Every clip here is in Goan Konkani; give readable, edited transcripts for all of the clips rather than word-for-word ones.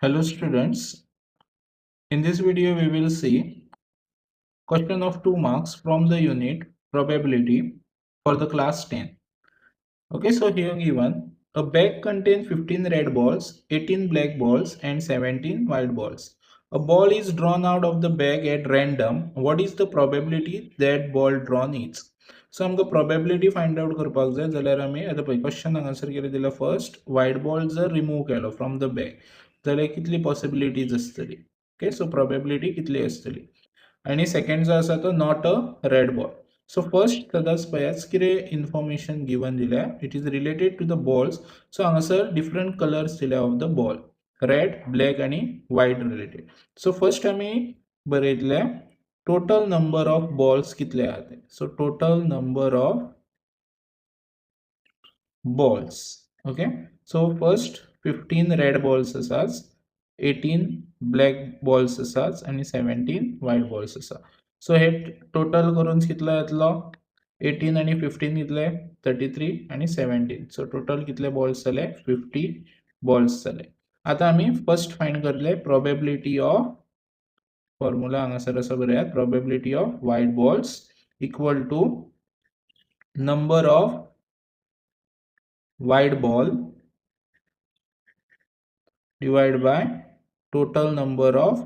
Hello students, in this video we will see question of 2 marks from the unit probability for the class 10. Okay, so here given a bag contains 15 red balls, 18 black balls and 17 white balls. A ball is drawn out of the bag at random. What is the probability that ball drawn is? So आमकां probability find out करपाक जाय जाल्यार आमी आतां पळय क्वेश्चन हांगासर कितें दिला, फर्स्ट व्हायट बॉल जर रिमूव केलो फ्रॉम the bag जाल्यार कितली पॉसिबिलिटीज आसतली. ओके, सो प्रोबेबिलिटी कितली आसतली. आनी सेकंड जो आसा तो not a red ball. So first सदांच पळयात कितें इन्फॉर्मेशन गिवन दिल्या, it is related to the balls. So हांगासर डिफरंट कलर्स दिल्या of the ball, red, black आनी व्हायट रिलेटेड. सो फर्स्ट आमी बरयतले टोटल नंबर ऑफ बॉल्स कितले आहा ते. So total number of balls. Okay, so first 15 red balls आसात, 18 ब्लॅक बॉल्स आसात आनी 17 व्हायट बॉल्स आसा. सो हे टोटल करून कितलो येतलो, 18 आनी 15 कितले, 33 आनी 17. सो टोटल कितले बॉल्स जाले, 50 बॉल्स जाले. आतां आमी फर्स्ट फायंड करतले प्रोबेबिलिटी ऑफ, फॉर्मुला हांगासर असो बरयात, probability of white balls equal to number of white ball divide by total number of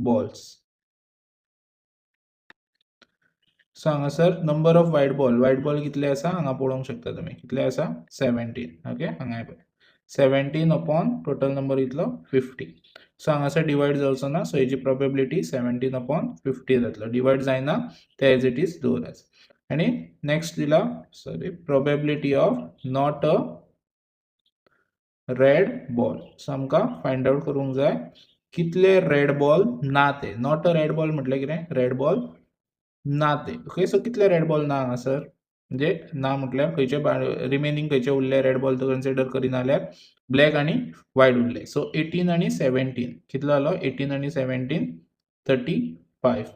balls. So हांगासर number of white ball, white ball कितले आसा हांगा पळोवंक शकता तुमी, कितले आसा 17. ओके, हांगा पळय 17 अपॉन टोटल नंबर कितलो 50. सो हांगासर डिवायड जावचो ना, सो हेजी प्रोबेबिलिटी 17 अपॉन 50 जातलो. डिवायड जायना ते एज it is दवरात. आनी नेक्स्ट दिला, sorry, probability of not a red ball. So आमकां फायंड आवट करूंक जाय कितले रेड बॉल ना ते. Not a red ball म्हटल्यार कितें, रेड बॉल ना ते. ओके, सो कितले रेड बॉल ना हांगासर, म्हणजे ना म्हटल्यार खंयचे रिमेनींग खंयचे उरले रेड बॉल तो कन्सिडर करिना जाल्यार ब्लॅक आनी व्हायट उरले. सो 18 आनी 17 कितलो जालो, 18 आनी 17 35.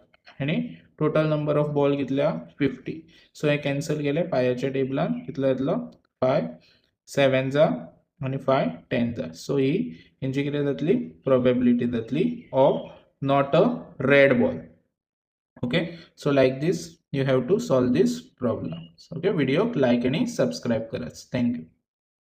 आनी टोटल नंबर ऑफ बॉल कितले 50. सो हे कॅन्सल केले फायाच्या टेबलान, कितलो येतलो 5 7 जा आनी 5 10 जा. सो ही हेंची कितें जातली, प्रोबेबिलिटी जातली of not a red ball. Okay, so like this you have to solve this problem. Okay, video like आणि सबस्क्राईब करा. Thank you.